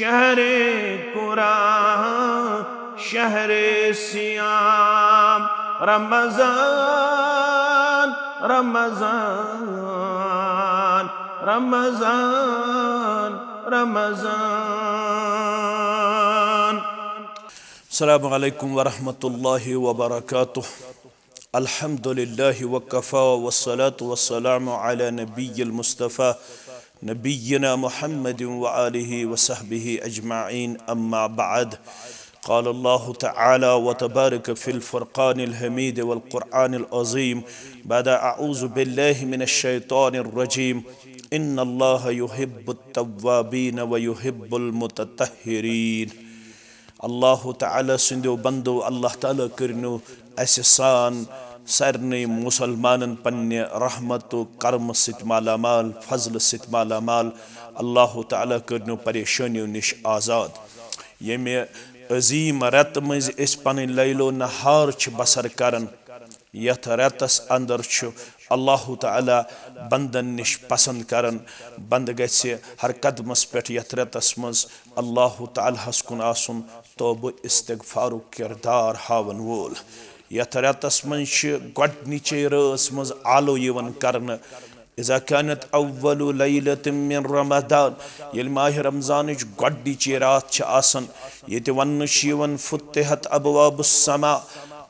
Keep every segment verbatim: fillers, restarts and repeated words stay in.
شهر قرآن، شهر صيام، رمضان، رمضان، رمضان، رمضان. السلام عليكم ورحمة الله وبركاته. الحمد لله وكفى، والصلاة والسلام على نبي المصطفى نبينا محمد وآله وصحبه أجمعين، أما بعد. قال الله تعالى وتبارك في الفرقان الحميد والقرآن العظيم بعد أعوذ بالله من الشيطان الرجيم: إن الله يحب التوابين ويحب المتطهرين. اللہ تعالیٰ سٕنٛدیو بندو، اللہ تعالیٰ کٔرنو اسہِ سان سارنٕے مسلمانن پننہِ رحمت و کرم سۭتۍ مالا مال، فضل سۭتۍ مالا مال۔ اللہ تعالیٰ کٔرنو پریشٲنیو نِش آزاد۔ ییٚمہِ عظیٖم رٮ۪تہٕ مٔنٛزۍ أسۍ پنٕنۍ لیل و نہار چھِ بسر کران، یتھ رٮ۪تس اندر چھُ اللہ تعالیٰ بندن نِش پسند کران۔ بندٕ گژھِ ہر قدمس پٮ۪ٹھ یتھ رٮ۪تس منٛز اللہ تعالیٰ ہس کُن آسُن توبہٕ استغفارُک کردار ہاون وول۔ یتھ رٮ۪تس منٛز چھِ گۄڈنِچے رٲژ منٛز آلو یِوان کرنہٕ۔ اذا كانت اول ليلة من رمضان، ییٚلہِ ماہِ رمضانٕچ گۄڈنِچی راتھ چھِ آسان، ییٚتہِ وننہٕ چھُ یِوان: فتحت ابواب السماء،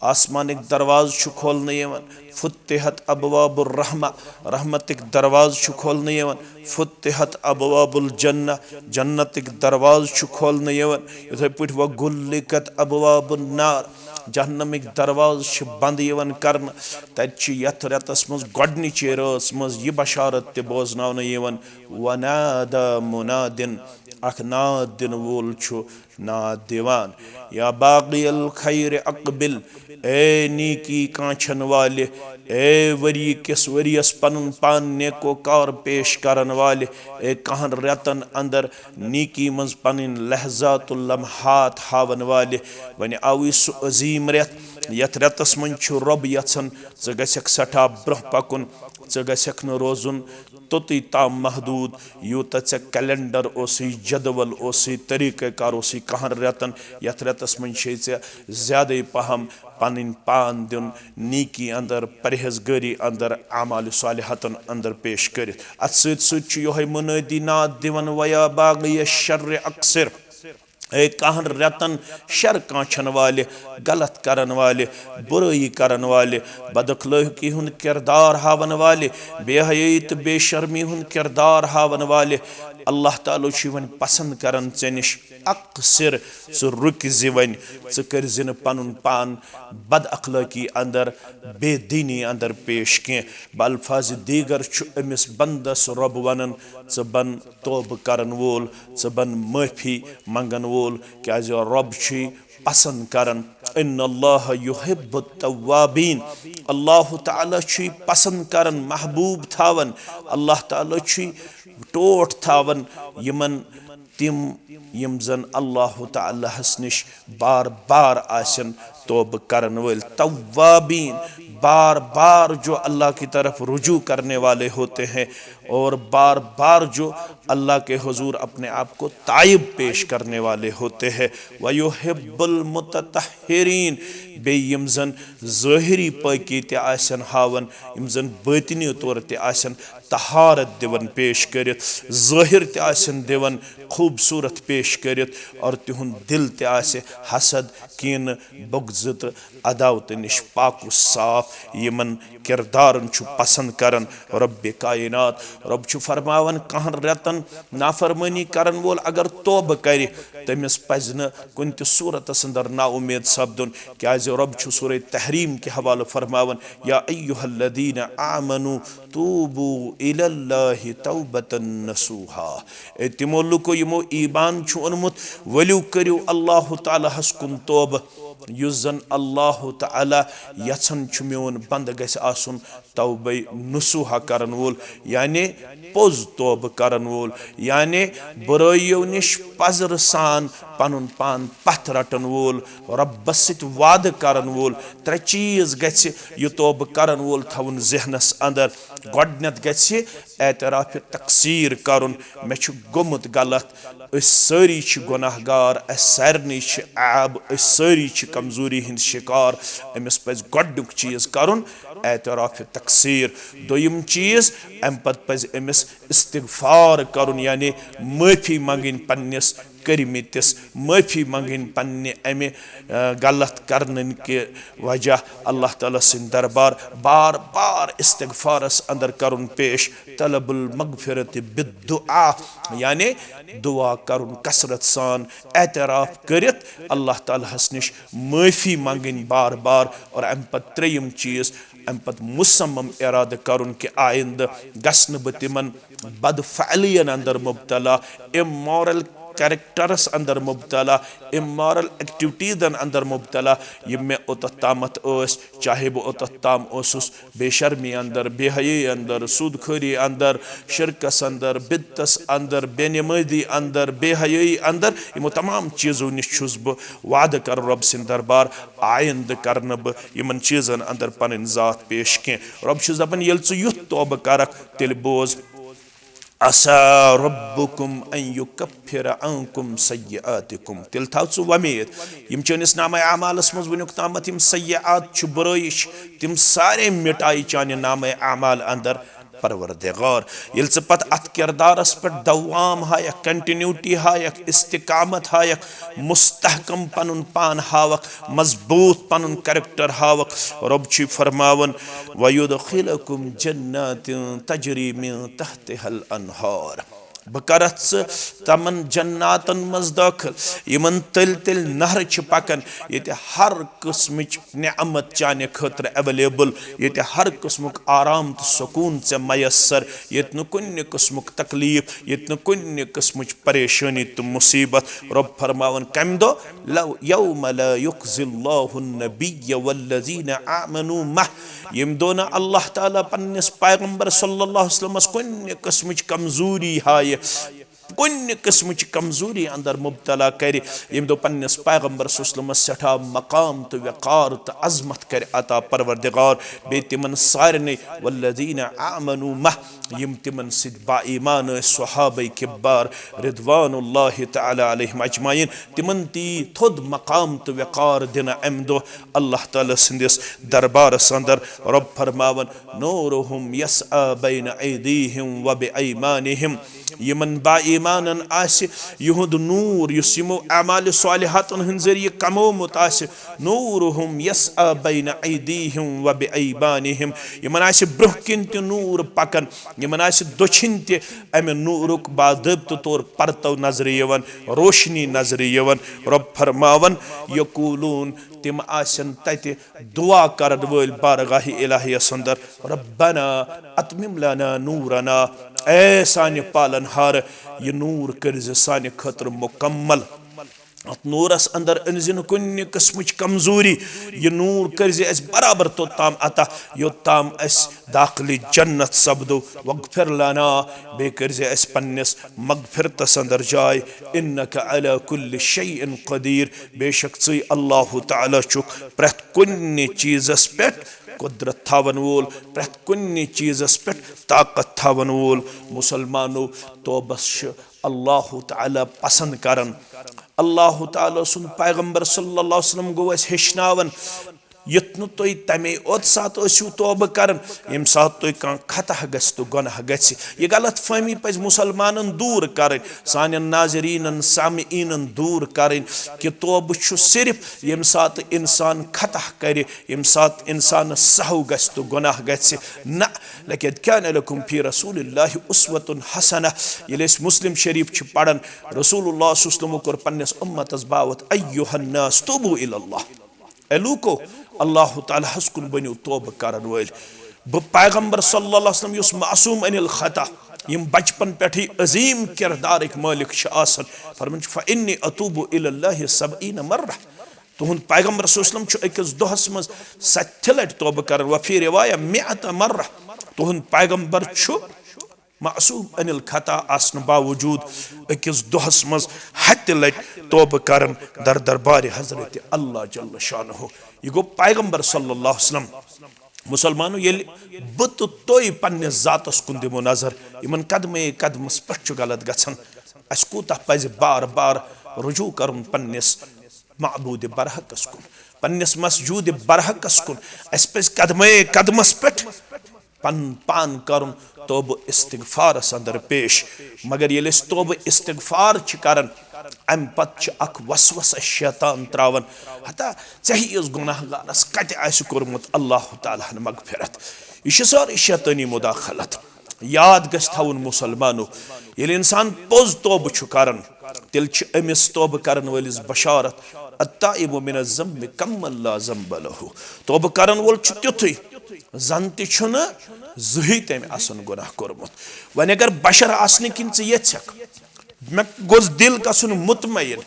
آسمانٕکۍ دروازٕ چھِ کھولنہٕ یِوان۔ فتحت ابواب الرحمہ، رحمتٕکۍ دروازٕ چھِ کھولنہٕ یِوان۔ فتحت ابواب الجنہ، جنتٕکۍ دروازٕ چھِ کھولنہٕ یِوان۔ یِتھے پٲٹھۍ وغلقت ابواب النار، جہنمٕکۍ دروازٕ چھِ بند یِوان کرنہٕ۔ تتہِ چھِ یتھ رٮ۪تس منٛز گۄڈنِچے رٲژ منٛز یہِ بشارت تہِ بوزناونہٕ یِوان: ونادى مناد، اکھ ناد دِنہٕ وول چھُ ناد دِوان: یا باغی الخیر اقبل، اے نیکی کانچھن والہِ، اے ؤری کِس ؤریس پنُن پان نیکو کار پیش کرن والہِ، اے کہن رٮ۪تن اندر نیکی منٛز پنٕنۍ لحظات و لمحات ہاون والہِ۔ وۄنۍ آوٕے سُہ عظیٖم رٮ۪تھ، یتھ رٮ۪تس منٛز چھُ رۄب یژھان ژٕ گژھکھ سٮ۪ٹھاہ برونٛہہ پکُن، ژٕ گژھکھ نہٕ روزُن توٚتُے تام محدوٗد، یوٗتاہ ژےٚ کیلنڈر اوسُے، جدول اوسُے، طریٖقہ کار اوسُے کہن رٮ۪تن۔ یتھ رٮ۪تس منٛز چھے ژےٚ زیادے پہم پنٕنۍ پان دیُن نیکی اندر، پرہیزگٲری اندر، اعمال صالحاتن اندر پیش کٔرِتھ۔ اتھ سۭتۍ سۭتۍ چھُ یِہوٚے منٲدی ناد دِوان: ویا باغی الشر اقصر، اے کہن رٮ۪تن شر کانچھن والہِ، غلط کرن والہِ، برٲیی کرن والہِ، بد اخلٲقی ہُنٛد کردار ہاون والہِ، بے حیٲیی تہٕ بے شرمی ہُنٛد کردار ہاون والہِ۔ اللہ تعالیٰ چھُ وۄنۍ پسند کران ژےٚ نِش، اقصر، ژٕ رُکہِ زِ وۄنۍ، ژٕ کٔرۍ زِ نہٕ پنُن پان بد اخلٲقی اندر، بے دینی اندر پیش کینٛہہ۔ بالفاظ دیگر چھُ أمِس بندس رۄب ونان، ژٕ بن توبہٕ کرن وول، ژٕ بن معٲفی منگن وول، کیازِ رۄب چھُے پسند کران۔ ان اللہ یحب التوابین، اللہ تعالیٰ چھُے پسند کران، محبوب تھاوان، اللہ تعالیٰ چھُے ٹوٹھ تھاوان یِمن، تِم یِم زن اللہ تعالیٰ ہس نِش بار بار آسن توبہٕ کرن وٲلۍ۔ توابین، بار بار جو اللہ کی طرف رجوع کرنے والے ہوتے ہیں اور بار بار جو اللہ کے حضور اپنے آپ کو تائب پیش کرنے والے ہوتے ہیں۔ ویحب المتطہرین، بیٚیہِ یِم زن ظٲہری پٲکی تہِ آسن ہاوان، یِم زن باطنی طور تہِ آسن طہارت دِوان پیش کٔرِتھ، ظٲہر تہِ آسن دِوان خوٗبصوٗرت پیش کٔرِتھ، اور تِہُنٛد دِل تہِ آسہِ حسد، کینہٕ، بغضہٕ تہٕ عداوتہٕ نِش پاک و صاف۔ یِمن کردارن چھُ پسند کران رۄبِ کائنات۔ رۄب چھُ فرماوان، کہن رٮ۪تن نافرمٲنی کرن وول اگر توبہٕ کرِ، تٔمِس پزِ نہٕ کُنہِ تہِ صوٗرتس اندر نا اُمید سپدُن، کیازِ رۄب چھُ سورہ تحریم کہِ حوالہٕ فرماوان، یا ایھا الذین آمنوا توبوا الی اللہ توبۃ نصوحا۔ اے تِمو لُکو یِمو ایمان چھُ اوٚنمُت، ؤلِو کٔرِو اللہ تعالیٰ ہس کُن توبہٕ۔ یُس زن اللہ تعالیٰ یژھان چھُ میون بندٕ گژھِ آسُن توبہ نصوحا کرن وول، یعنی پوٚز توبہٕ کرن وول، یعنی بُرٲیِو نِش پزرٕ سان پنُن پان پتھ رٹن وول، رۄبس سۭتۍ وعدٕ کرن وول۔ ترٛےٚ چیٖز گژھِ یہِ توبہٕ کرن وول تھاوُن ذہنس اندر۔ گۄڈٕنیتھ گژھِ اعتراف تقصیر کرُن، مےٚ چھُ گوٚمُت غلط۔ أسۍ سٲری چھِ گۄناہ گار، اَسہِ سارنٕے چھِ عیب، أسۍ سٲری چھِ کمزوری ہٕنٛدۍ شکار۔ أمِس پزِ گۄڈٕنیُک چیٖز کرُن اعتراف تقصیر۔ دوٚیِم چیٖز، امہِ پتہٕ پزِ أمِس استغفار کرُن، یعنی معٲفی منٛگٕنۍ پننِس کٔرمٕتِس، معٲفی منٛگٕنۍ پننہِ امہِ، آ، غلط کرنہٕ کہِ وجہ۔ اللہ تعالیٰ سٕنٛدِ دربار بار بار استغفارس اندر کرُن پیش، طلب المغفرت بالدعاء، یعنی دعا کرُن کثرت سان، اعتراف کٔرِتھ اللہ تعالیٰ ہس نِش معٲفی منٛگٕنۍ بار بار۔ اور امہِ پتہٕ ترٛیٚیِم چیٖز، امہِ پتہٕ مصمم ارادٕ کرُن کہِ آیندٕ گژھٕ نہٕ بہٕ تِمن بدفعلین اندر مبتلا، امورل کریکٹرس اندر مبتلا، امورل ایکٹیویٹیزن اندر مبتلا، یِم مےٚ اوٚتتھ تامتھ ٲسۍ، چاہے بہٕ اوٚتتھ تام اوسُس بے شرمی اندر، بے حیٲیی اندر، سود خوری اندر، شرکس اندر، بدتس اندر، بے نمازی اندر، بے حیٲیی اندر، یِمو تمام چیزو نِش چھُس بہٕ وعدٕ کران رۄب سٕنٛدِ دربار، آیندٕ کرٕ نہٕ بہٕ یِمن چیزن اندر پنٕنۍ ذات پیش کینٛہہ۔ رۄب چھُ دپان، ییٚلہِ ژٕ یُتھ توبہٕ کرکھ، تیٚلہِ بوز، عسیٰ ربکم ان یکفر عنکم سیئاتکم۔ تیٚلہِ تھاو ژٕ وۄمید، یِم چٲنِس نامہ اعمالس منٛز وٕنیُک تامتھ یِم سیئات چھِ، بُرٲیی چھِ، تِم سارے مٹایہِ چانہِ نامہ اعمال اندر پروردگار۔ ییٚلہِ ژٕ پتہٕ اتھ کردارس پٮ۪ٹھ دوام ہایکھ، کنٹینیوٹی ہایکھ، استقامت ہایکھ، مستحکم پنُن پان ہاوکھ، مضبوط پنُن کریکٹر ہاوکھ، رۄب چھُے فرماوان، ویدخلکم جنات تجری من تحتها الانہار۔ بہٕ کرتھ ژٕ تمن جناتن منٛز دٲخل، یِمن تٔلۍ تٔلۍ نہرٕ چھِ پکان، ییٚتہِ ہر قٕسمٕچ نعمت چانہِ خٲطرٕ ایویلیبل، ییٚتہِ ہر قٕسمُک آرام تہٕ سکوٗن ژےٚ میسر، ییٚتہِ نہٕ کُنہِ قٕسمُک تکلیف، ییٚتہِ نہٕ کُنہِ قٕسمٕچ پریشٲنی تہٕ مصیبت۔ رۄب فرماوان کمہِ دۄہ؟ لو یوم لا یخزی اللہ النبی والذین آمنوا معہ، ییٚمہِ دۄہ نہٕ اللہ تعالیٰ پننِس پیغمبر صلی اللہ علیہ وسلمس کُنہِ قٕسمٕچ کمزوری ہایہِ، کُنہِ قٕسمٕچ کمزوری اندر مبتلا کرِ، ییٚمہِ دۄہ پننِس پیغمبر صلی اللہ علیہ وسلمس سٮ۪ٹھاہ مقام تہٕ وقار تہٕ عظمت کرِ عطا پروردگار، بیٚیہِ تِمن سارنٕے والذین آمنوا معہ، یِم تِمن سۭتۍ با ایمان ٲسۍ، صحابہ کبار رضوان اللہ تعالیٰ علیہم اجمعین، تِمن تہِ یی تھوٚد مقام تہٕ وقار دِنہٕ امہِ دۄہ اللہ تعالیٰ سٕنٛدِس دربارس اندر۔ رۄب فرماوان، نورہم یسعی بین ایدیہم و بایمانہم۔ یِمن با ایمانن آسہِ یِہُنٛد نوٗر، یُس یِمو اعمال صالحاتن ہٕنٛدۍ ذٔریعہٕ کمومُت آسہِ، نورہم یسعی بین ایدیہم و بایمانہم۔ یِمن آسہِ برٛونٛہہ کِنۍ تہِ نوٗر پکان، یِمن آسہِ دٔچھِنۍ تہِ امہِ نوٗرُک باضٲبطہٕ طور پرتو نظرِ یِوان، روشنی نظرِ یِوان۔ رۄب فرماوان، یقولون، تِم آسن تتہِ دعا کرن وٲلۍ بارگاہ الہیس اندر، ربنا اتمم لنا نورنا، اے سانہِ پالن ہار، یہِ نوٗر کٔرۍ زِ سانہِ خٲطرٕ مکمل۔ اتھ نوٗرس اندر أنۍ زِ نہٕ کُنہِ قٕسمٕچ کمزوری، یہِ نوٗر کٔرۍ زِ اسہِ برابر توٚتام عطا یوٚتام أسۍ داخلِ جنت سپدو۔ واغفر لنا، بیٚیہِ کٔرۍ زِ اسہِ پننِس مغفرتس اندر جاے۔ انک علی کل شیء قدیر، بے شک ژٕے اللہ تعالیٰ چھُکھ پرٛٮ۪تھ کُنہِ چیٖزس پٮ۪ٹھ قدرت تھاون وول، پرٛٮ۪تھ کُنہِ چیٖزس پٮ۪ٹھ طاقت تھاون وول۔ مسلمانو، توبس چھُ اللہ تعالیٰ پسند کران۔ اللہ تعالیٰ سُنٛد پیغمبر صلی اللہ علیہ وسلم گوٚو اسہِ ہیٚچھناوان، یُتھ نہٕ تُہۍ تمے اوت ساتہٕ ٲسِو توبہٕ کران، ییٚمہِ ساتہٕ تُہۍ کانٛہہ خطا گژھِ تہٕ گۄناہ گژھِ۔ یہِ غلط فہمی پزِ مسلمانن دوٗر کرٕنۍ، سانٮ۪ن ناظریٖنن، سامعیٖنن دوٗر کرٕنۍ کہِ توبہٕ چھُ صرف ییٚمہِ ساتہٕ انسان خطا کرِ، ییٚمہِ ساتہٕ انسانس سہو گژھِ تہٕ گۄناہ گژھِ۔ نہ، لقد کان لکم فی رسول اللہ اسوۃ حسنہ۔ ییٚلہِ أسۍ مسلم شریف چھِ پران، رسول اللہ صلی اللہ علیہ وسلمو کوٚر پننِس امتس باوت، ایھا الناس توبوا الی اللہ۔ اے لوٗکو، اللہ تعالیٰ ہس کُن بٔنِو توبہٕ کرن وٲلۍ۔ بہٕ پیغمبر صلی اللہ علیہ وسلم یُس معصوم عن الخطا، یِم بچپن پٮ۪ٹھٕے عظیٖم کردارٕکۍ مٲلِک چھِ آسان، فرمان چھُ، فإنی أتوب إلی اللہ سبعین مرة۔ تُہُنٛد پیغمبر صلی اللہ علیہ وسلم چھُ أکِس دۄہس منٛز ستہِ لٹہِ توبہٕ کران، وفی روایہ مئۃ مرة۔ تُہُنٛد پیغمبر چھُ معصوم عن الخطا آسنہٕ باوجود أکِس دۄہس منٛز ہتہِ لٹہِ توبہٕ کران در دربارِ حضرت اللہ جل شانہ۔ یہِ گوٚو پیغمبر صلی اللہ علیہ وسلم۔ مسلمانو، ییٚلہِ بہٕ تہٕ تُہۍ پننِس ذاتس کُن دِمو نظر، یِمن قدمے قدمس پٮ۪ٹھ چھُ غلط گژھان، اسہِ کوٗتاہ پزِ بار بار رجوع کرُن پننِس معبود برحقس کُن، پننِس مسجود برحقس کُن۔ اسہِ پزِ قدمے قدمس پٮ۪ٹھ پنُن پان کرُن توبہٕ استغفارس اندر پیش۔ مگر ییٚلہِ أسۍ توبہٕ استغفار چھِ کران، امہِ پتہٕ چھُ اکھ وسوسہ شیطان تراوان، ہتا، ژےٚ ہِوِس گناہ گارس کتہِ آسہِ کوٚرمُت اللہ تعالیٰ ہن مغفرت؟ یہِ چھِ سٲرٕے شیطٲنی مداخلت۔ یاد گژھِ تھاوُن مسلمانو، ییٚلہِ انسان پوٚز توبہٕ چھُ کران، تیٚلہِ چھِ أمِس توبہٕ کرن وٲلِس بشارت، التائب من الذنب کمن لا ذنب لہ۔ توبہٕ کرن وول چھُ تیُتھُے، زن تہِ چھُنہٕ زٕہٕے تٔمۍ اصل گناہ کوٚرمُت۔ وۄنۍ اگر بشر آسنہٕ کِنۍ ژٕ یژھکھ، مےٚ گوٚژھ دِل گژھُن مطمئن،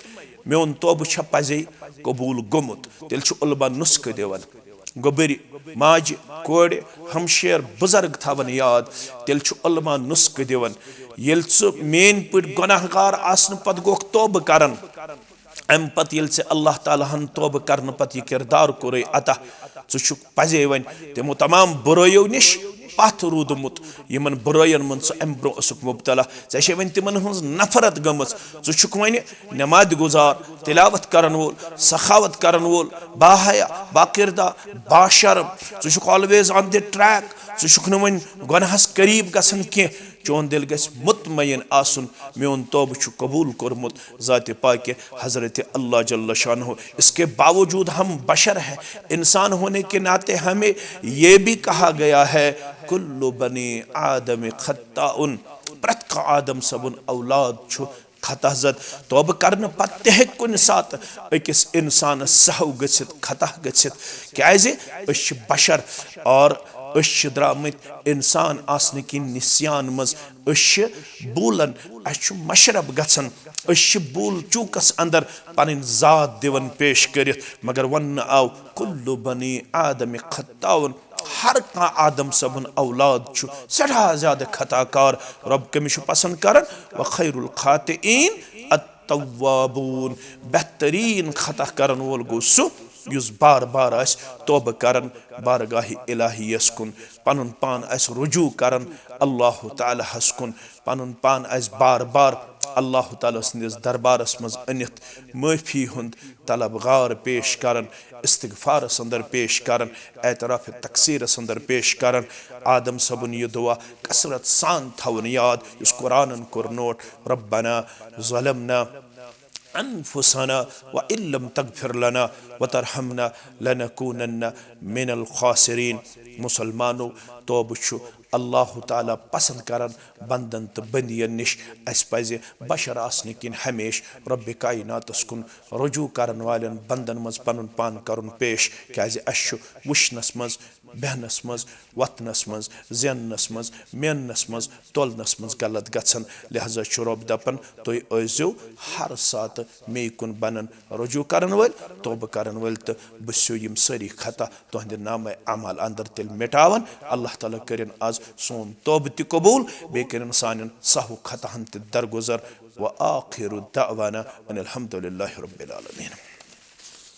میون توبہٕ چھا پزے قبول گوٚمُت، تیٚلہِ چھُ علماء نسخہٕ دِوان۔ گوٚبٕرِ، ماجہِ، کورِ، ہمشیر، بزرگ تھاوان یاد، تیٚلہِ چھُ علماء نسخہٕ دِوان۔ ییٚلہِ ژٕ میٲنۍ پٲٹھۍ گۄناہ گار آسنہٕ پتہٕ گوکھ توبہٕ کران، امہِ پتہٕ ییٚلہِ ژےٚ اللہ تعالیٰ ہن توبہٕ کرنہٕ پتہٕ یہِ کردار کوٚرُے عطا، ژٕ چھُکھ پزے وۄنۍ تِمو تمام برٲیو نِش پتھ روٗدمُت، یِمن برٲین منٛز ژٕ امہِ برونٛہہ اوسُکھ مبتلا۔ ژےٚ چھے وۄنۍ تِمن ہٕنٛز نفرت گٔمٕژ۔ ژٕ چھُکھ وۄنۍ نماز گزار، تلاوت کرن وول، سخاوت کرن وول، باحیا، باکردہ، باشرم۔ ژٕ چھُکھ always on the track۔ ژٕ چھُکھ نہٕ وۄنۍ گۄناہس قریب گژھان کینٛہہ۔ چون دل گژھِ مطمئن آسُن، میون توبہٕ چھُ قبول کوٚرمُت ذاتِ پاکہِ حضرت اللہ جل شانہ۔ اس کے باوجود ہم بشر ہیں، انسان ہونے کے ناطے ہمیں یہ بھی کہا گیا ہے، کل بنی آدم خطاء، پرٛٮ۪تھ کانٛہہ آدم صٲبُن اولاد چھُ خطا زد۔ توبہٕ کرنہٕ پتہٕ تہِ ہیٚکہِ کُنہِ ساتہٕ أکِس انسانس سہو گٔژھِتھ، خطا گٔژھِتھ، کیازِ أسۍ چھِ بشر، اور أسۍ چھِ درامٕتۍ انسان آسنہٕ کِنۍ نسیان منٛز۔ أسۍ چھِ بولان، اسہِ چھُ مشرب گژھان، أسۍ چھِ بول چوٗکس اندر پنٕنۍ ذات دِوان پیش کٔرِتھ، مگر وننہٕ آو، کل بنی آدم خطاء، ہر کانٛہہ آدم صٲبُن اولاد چھُ سٮ۪ٹھاہ زیادٕ خطا کار۔ رب کٔمِس چھُ پسند کران؟ وخیر الخاطئین التوابون، بہترین خطا کرن وول گوٚو سُہ یُس بار بار آسہِ توبہٕ کران بارگاہ الہیس کُن، پنُن پان آسہِ رجوع کران اللہ تعالیٰ ہس کُن، پنُن پان آسہِ بار بار اللہ تعالیٰ سٕنٛدِس دربارس منٛز أنِتھ معٲفی ہُنٛد طلبگار پیش کران، استغفارس اندر پیش کران، اعتراف تقصیرس اندر پیش کران۔ آدم صٲبُن یہِ دعا کثرت سان تھاوُن یاد، یُس قرآنن کوٚر نوٹ، ربنا ظلمنا انفسنا وان لم تغفر لنا وترحمنا لنکونن من الخاسرین۔ مسلمانو، توبہٕ چھُ اللہ تعالیٰ پسند کران بندن تہٕ بندین نِش۔ اسہِ پزِ بشر آسنہٕ کِنۍ ہمیشہٕ رب کائناتس کُن رجوع کرن والٮ۪ن بندن منٛز پنُن پان کرُن پیش، کیازِ اسہِ چھُ وٕچھنس منٛز، بیہنس منٛز، وۄتھنس منٛز، زیننس منٛز، میننس منٛز، تولنس منٛز غلط گژھان۔ لہذا چھُ رب دپان، تُہۍ ٲسۍزیو ہر ساتہٕ مے کُن بنن رجوع کرن وٲلۍ، توبہٕ کرن وٲلۍ، تہٕ بہٕ سیو یِم سٲری خطا تُہنٛدِ نامہ اعمال اندر تیٚلہِ مٹاوان۔ اللہ تعالیٰ کٔرِن از سون توبہٕ تہِ قبول، بیٚیہِ کٔرِن سانٮ۪ن سہو خطاہن تہِ درگزر۔ وآخر دعوانا ان الحمد للہ رب العالمین۔